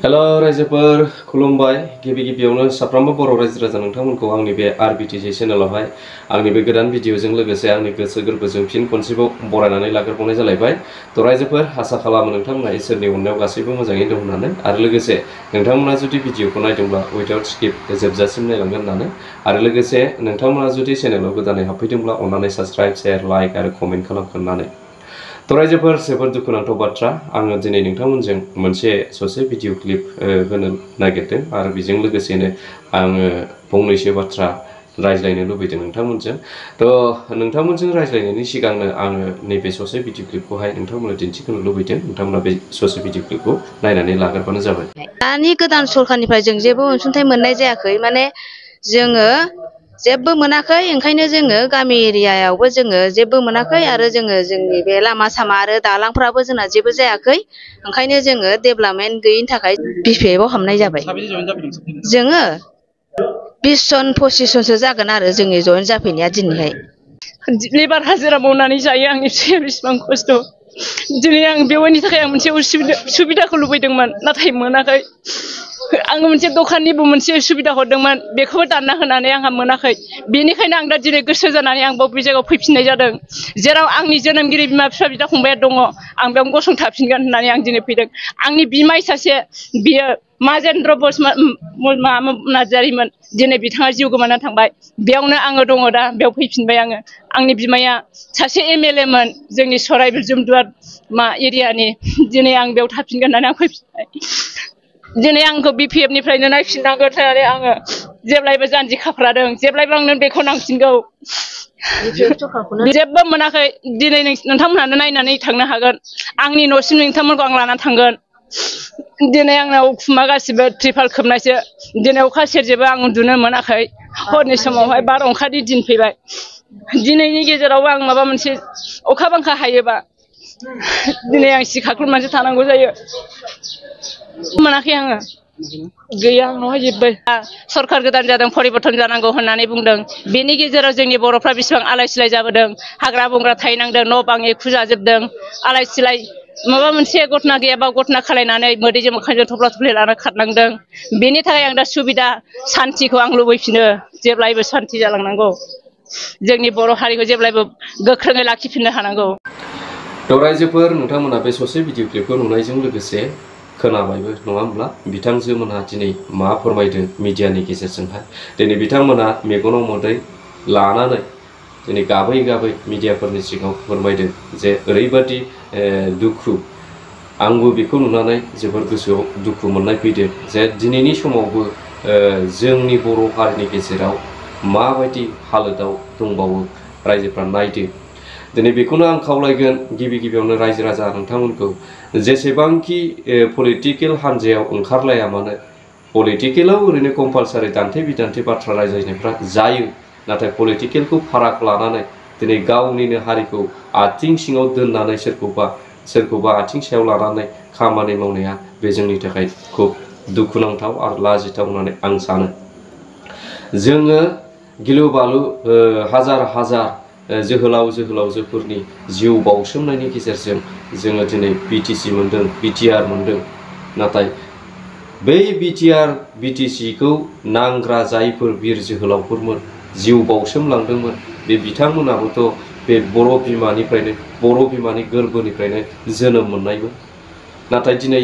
Hello रायजोफोर खुलुमबाय गिबियावनो साफ्रोमबो बर' रायजो राजा नोंथांमोनखौ आंनि बे आरबिटिसि चेनेलावहाय आंनि बे गोदान भिडिअजों लोगोसे आंनि गोसो गोरबोजों फिन खनसेबाव बरायनानै लाग्रोबावनाय जालायबाय। थ' रायजोफोर आसा खालामो नोंथांमोना इसोरनि अननायाव गासैबो मोजाङै दं होननानै आरो लोगोसे नोंथांमोना जुदि भिडिअखौ नायदोंब्ला उइदाउट स्किप जोबजासिम नायलांगोन होननानै आरो लोगोसे नोंथांमोना जुदि चेनेलाव गोदानै हाबफैदोंब्ला अन्नानै साबस्क्राइब शेयार लाइक आरो कमेन्ट खालामखांनानै थ' रायजोफोर जोबोद दुखुनांथाव बाथ्रा आङो दिनै नोंथांमोनजों मोनसे ससे भिडिअ क्लिप होनो नागिरदों आरो बेजों लोगोसेनो आङो फंनैसो बाथ्रा रायज्लायनो लुबैदों नोंथांमोनजों। थ' नोंथांमोनजों रायज्लायनायनि सिगांनो आङो नैबे ससे भिडिअ क्लिपखौहाय नोंथांमोननो दिन्थिहोनो लुबैदों। नोंथांमोना बे ससे भिडिअ क्लिपखौ नायनानै लाग्रोबानो जाबाय। दानि गोदान सरखारनिफ्राय जों जेबो अनसुंथाइ मोननाय जायाखै, माने जोङो जेबो मोनाखै, ओंखायनो जोङो गामि एरियायावबो जोङो जेबो मोनाखै आरो जोङो जोंनि बे लामा सामा आरो दालांफ्राबो जोंना जेबो जायाखै, ओंखायनो जोङो डेभेलपमेन्ट गैयिनि थाखाय बिपिएफआव हाबनाय जाबाय। जोङो 20 जन 25 जनसो जागोन आरो जोंनि जयेन जाफैनाया दिनैहाय। लेबार हाजिरा मावनानै जायो, आंनि फिसाया बेसेबां खस्थ'। दिनै आं बेवहायनि थाखाय आं मोनसे सुबिदाखौ लुबैदोंमोन, नाथाय मोनाखै। आङो मोनसे दखाननिबो मोनसे सुबिदा हरदोंमोन, बेखौबो दानना होनानै आंहा मोनाखै। बेनिखायनो आं दा दिनै गोसो जानानै आं बे जायगायाव फैफिननाय जादों, जेराव आंनि जोनोमगिरि बिमा बिफा बिदा फंबाया दङ। आं बेयावनो गसंथाफिनगोन होननानै आं दिनै फैदों। आंनि बिमाय सासे, बियो माजेन्द्र नार्जारिमोन, दिनै बिथाङा जिउ गोमानानै थांबाय। बेयावनो आङो दङ, दा बेयाव फैफिनबाय आङो। आंनि बिमाया सासे MLA मोन जोंनि सराइबिल जुमदुवार एरियानि। दिनै आं बेयाव थाफिनगोन होननानै आं फैफिनबाय। दिनै आंखौ बिपिएफनिफ्रायनो नायफिननांगोन होननानै आङो जेब्लायबो जानजि खाफ्रादों, जेब्लायबो आंनो बेखौ नांफिनगौ। जेबो मोनाखै। दिनै नोंथांमोनहानो नायनानै थांनो हागोन। आंनि न'सिम नोंथांमोनखौ आं लानानै थांगोन। दिनै आंनाव उखुमा गासिबो ट्रिपाल खोबनायसो। दिनै अखा सेरजेबो आं उन्दुनो मोनाखै। हरनि समावहाय बारअखानि दिन फैबाय। दिनैनि गेजेरावबो आं माबा मोनसे अखा बांखा हायोबा दिनै आं सिखारख्लुमनानैसो थानांगौ जायो। मोनाखै आङो, गैया आंनावहाय जेबो। सरखार गोदान जादों, परिबर्तन जानांगौ होननानै बुंदों। बेनि गेजेराव जोंनि बर'फ्रा बेसेबां आलाय सिलाय जाबोदों, हाग्रा बंग्रा थाहैनांदों, न' बां एखुजाजोबदों, आलाय सिलाय। माबा मोनसे घटना गैयाबा घटना खालायनानै मोदैजों मोखांजों थफ्ला थफ्लि लाना खारनांदों। बेनि थाखाय आं दा सुबिदा सान्तिखौ आं लुबैफिनो, जेब्लायबो सान्ति जालांनांगौ। जोंनि बर' हारिखौ जेब्लायबो गोख्रोङै लाखिफिननो हानांगौ। थ' रायजोफोर नोंथांमोना बे ससे भिडिअ क्लिपखौ नुनायजों लोगोसे खोनाबायबो नङा होमब्ला बिथांजो मोनहा दिनै मा फोरमायदों मिडियानि गेजेरजोंहाय। दिनै बिथांमोना मेगनाव मोदै लानानै दिनै गाबै गाबै मिडियाफोरनि सिगाङाव फोरमायदों जे ओरैबादि दुखु। आंबो बेखौ नुनानै जोबोर गोसोआव दुखु मोननाय फैदों जे दिनैनि समावबो जोंनि बर' हारिनि गेजेराव माबायदि हालोदाव दंबावो रायजोफ्रा नायदो। दिनै बेखौनो आं खावलायगोन गिबियावनो रायजो राजा नोंथांमोनखौ, जेसेबांखि पलिटिकेल हान्जायाव ओंखारलाया मानो, पलिटिकेलाव ओरैनो कम्पालसारि दान्थे बिदान्थे बाथ्रा रायज्लायनायफ्रा जायो, नाथाय पलिटिकेलखौ फाराग लानानै दिनै गावनिनो हारिखौ आथिं सिङाव दोननानै सोरखौबा आथिं सायाव लानानै खामानि मावनाया बे जोंनि थाखाय खुब दुखुनांथाव आरो लाजिथाव होननानै आं सानो। जोङो गिलु बालु हाजार हाजार जोहोलाव जोहोलावजोफोरनि जिउ बाउसोमनायनि गेजेरजों जोङो दिनै BTC मोनदों, BTR मोनदों। नाथाय बै BTCखौ नांग्रा जायफोर बिर जोहोलावफोरमोन, जिउ बाउसोमलांदोंमोन, बे बिथांमोनाबोथ' बे बर' बिमानिफ्रायनो, बर' बिमानि गोरबोनिफ्रायनो जोनोम मोननायमोन। नाथाय दिनै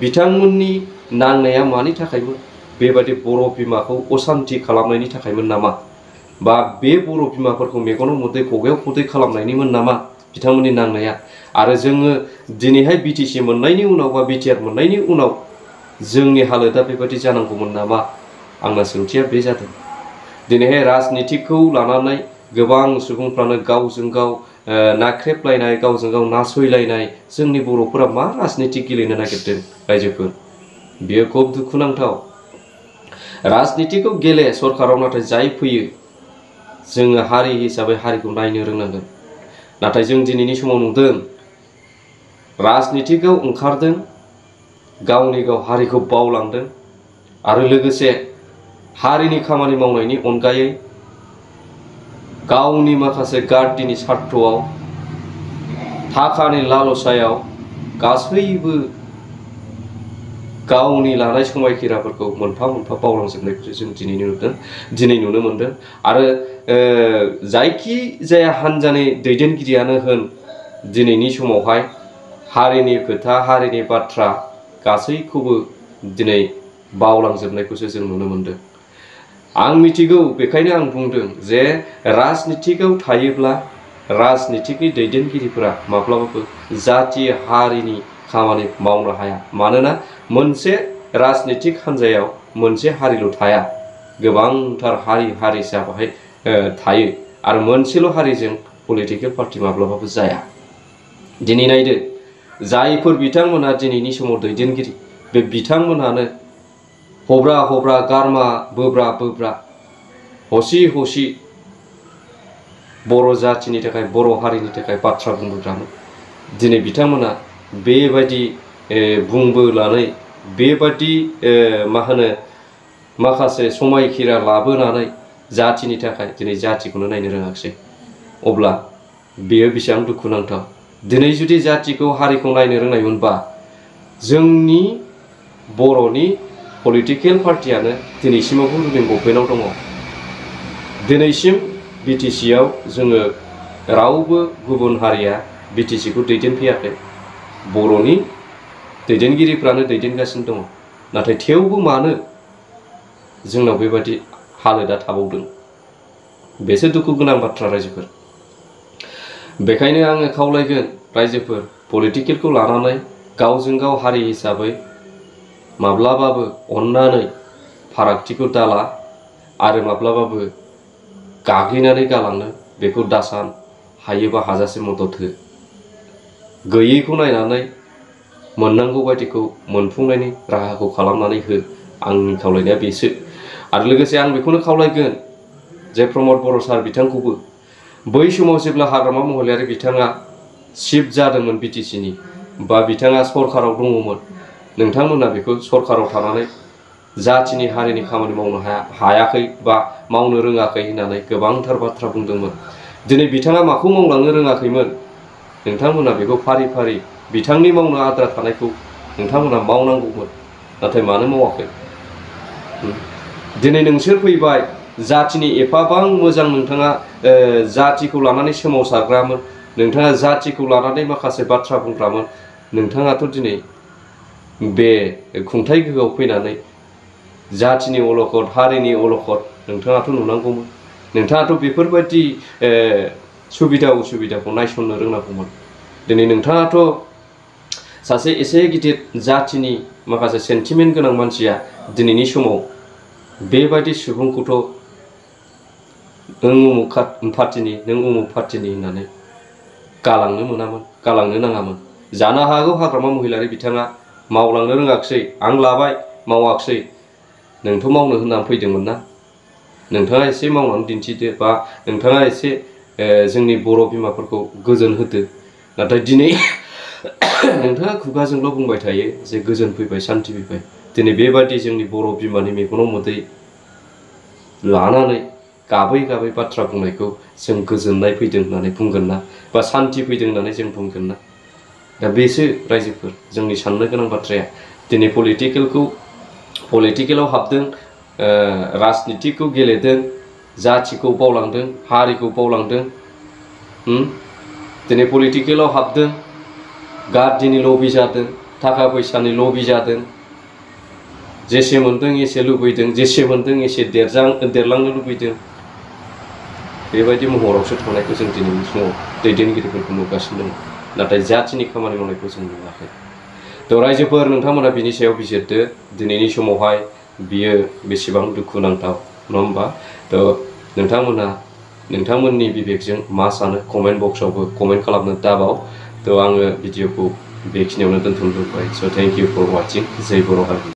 बिथांमोननि नांनाया मानि थाखायमोन? बेबादि बर' बिमाखौ असान्ति खालामनायनि थाखायमोन नामा? बा बे बर' बिमाफोरखौ मेगनाव मोदै खुगायाव खुदै खालामनायनिमोन नामा बिथांमोननि नांनाया? आरो जोङो दिनैहाय BTC मोननायनि उनाव बा BTR मोननायनि उनाव जोंनि हालोदा बेबादि जानांगौमोन नामा? आंना सोंथिया बे जादों। दिनैहाय राजनितिखौ लानानै गोबां सुबुंफ्रानो गावजों गाव नाख्रेबलायनाय, गावजों गाव नासयलायनाय, जोंनि बर'फोरा मा राजनिति गेलेनो नागिरदों रायजोफोर? बेयो खुब दुखुनांथाव। राजनितिखौ गेले सरकाराव, नाथाय जाय फैयो जोङो हारि हिसाबै हारिखौ नायनो रोंनांगोन। नाथाय जों दिनैनि समाव नुदों राजनितिकआव ओंखारदों, गावनि गाव हारिखौ बावलांदों आरो लोगोसे हारिनि खामानि मावनायनि अनगायै गावनि माखासे गार्दिनि स्वार्थआव, थाखानि लालसायाव गासैबो गावनि लानाय समायखिराफोरखौ मोनफा मोनफा बावलांजोबनायखौसो जों दिनै नुनो मोनदों। आरो जायखि जाया हान्जानि दैदेनगिरियानो होन दिनैनि समावहाय हारिनि खोथा हारिनि बाथ्रा गासैखौबो दिनै बावलांजोबनायखौसो जों नुनो मोनदों। आं मिथिगौ, बेखायनो आं बुंदों जे राजनितिकआव थायोब्ला राजनितिकनि दैदेनगिरिफोरा माब्लाबाबो जाथि हारिनि खामानि मावनो हाया। मानोना मोनसे राजनितिक हान्जायाव मोनसे हारिल' थाया, गोबांथार हारि हारिसा बाहाय थायो। आरो मोनसेल' हारिजों पलिटिकेल पार्टि माब्लाबाबो जाया। दिनै नायदो, जायफोर बिथांमोना दिनैनि समाव दैदेनगिरि, बे बिथांमोनानो हब्रा हब्रा गारमा बोब्रा बोब्रा हसि हसि बर' जाथिनि थाखाय बर' हारिनि थाखाय बाथ्रा बुंबोग्रामोन। दिनै बिथांमोना बेबायदि बुंबोनानै बेबायदि माखासे समायखिरा लाबोनानै जाथिनि थाखाय दिनै जाथिखौनो नायनो रोङाखिसै। अब्ला बेयो बेसेबां दुखुनांथाव। दिनै जुदि जातिखौ हारिखौ नायनो रोंनायमोनबा जोंनि बर'नि पलिटिकेल पार्टियानो दिनैसिमावबो रुलिं गभर्नमेन्टआव दङ। दिनैसिम बिटिसिआव जोङो रावबो गुबुन हारिया बिटिसिखौ दैदेनफैयाखै, बर'नि दैदेनगिरिफ्रानो दैदेनगासिनो दङ। नाथाय थेवबो मानो जोंनाव बेबायदि हालोदा थाबावदों, बेसो दुखु गोनां बाथ्रा रायजोफोर। बेखायनो आङो खावलायगोन रायजोफोर, पलिटिकेलखौ लानानै गावजों गाव हारि हिसाबै माब्लाबाबो अननानै फारागथिखौ दाला आरो माब्लाबाबो गाग्लिनानै गालांनो बेखौ दासान। हायोबा हाजासे मदद हो। गैयैखौ नायनानै मोननांगौ बायदिखौ मोनफुंनायनि राहाखौ खालामनानै हो। आंनि खावलायनाया बेसो। आरो लोगोसे आं बेखौनो खावलायगोन जे प्रमद बर' सार बिथांखौबो बै समाव जेब्ला हाग्रामा महिलारि बिथाङा चिफ जादोंमोन बिटिसिनि, बा बिथाङा सरकाराव दङमोन, नोंथांमोना बेखौ सरकाराव थानानै जाथिनि हारिनि खामानि मावनो हायाखै बा मावनो रोङाखै होननानै गोबांथार बाथ्रा बुंदोंमोन। दिनै बिथाङा माखौ मावलांनो रोङाखैमोन, नोंथांमोना बेखौ फारि फारि बिथांनि मावनो आद्रा थानायखौ नोंथांमोना मावनांगौमोन। नाथाय मानो मावाखै? दिनै नोंसोर फैबाय, जाथिनि एफाबां मोजां नोंथाङा जातिखौ लानानै सोमावसारग्रामोन, नोंथाङा जातिखौ लानानै माखासे बाथ्रा बुंग्रामोन। नोंथाङाथ' दिनै बे खुंथाइ गोहोआव फैनानै जातिनि अलखद हारिनि अलखद नोंथाङाथ' नुनांगौमोन। नोंथाङाथ' बेफोरबायदि सुबिदा उसुबिदाखौ नायसननो रोंनांगौमोन। दिनै नोंथाङाथ' सासे एसे गिदिर जातिनि माखासे सेन्टिमेन्ट गोनां मानसिया दिनैनि समाव बेबायदि सुबुंखौथ' नों उमुक पार्टिनि नों उमुक पार्टिनि होननानै गालांनो मोनामोन, गालांनो नाङामोन। जानो हागौ हाग्रामा महिलारि बिथाङा मावलांनो रोङाखिसै, आं लाबाय मावाखिसै, नोंथ' मावनो होननानै फैदोंमोन ना, नोंथाङा एसे मावनानै दिन्थिदो, बा नोंथाङा एसे जोंनि बर' बिमाफोरखौ गोजोन होदो। नाथाय दिनै नोंथाङा खुगाजोंल' बुंबाय थायो जे गोजोन फैबाय, सान्थि फैबाय। दिनै बेबादि जोंनि बर' बिमानि मेगनाव मोदै लानानै गाबै गाबै बाथ्रा बुंनायखौ जों गोजोननाय फैदों होननानै बुंगोन ना, बा सान्थि फैदों होननानै जों बुंगोन ना? दा बेसो रायजोफोर जोंनि साननो गोनां बाथ्राया। दिनै पलिटिकेलाव हाबदों, राजनितिकखौ गेलेदों, जातिखौ बावलांदों, हारिखौ बावलांदों। दिनै पलिटिकेलाव हाबदों, गार्दिनि लबि जादों, थाखा फैसानि लबि जादों, जेसे मोन्दों एसे लुबैदों, जेसे मोन्दों एसे देरलांनो लुबैदों। बेबायदि महरावसो थांनायखौ जों दिनैनि समाव दैदेनगिरिफोरखौ नुगासिनो दं। नाथाय जातिनि खामानि मावनायखौ जों नुवाखै। थ' रायजोफोर, नोंथांमोना बिनि सायाव बिजिरदो दिनैनि समावहाय बियो बेसेबां दुखुनांथाव, नङा होमबा? थ' नोंथांमोना नोंथांमोननि बिबेकजों मा सानो कमेन्ट बक्सआवबो कमेन्ट खालामनो दाबाव। थ' आङो भिडिअखौ बेखिनियावनो दोनथ'बाय। स' थेंक इउ फर वाचिं। जय बर' हारि।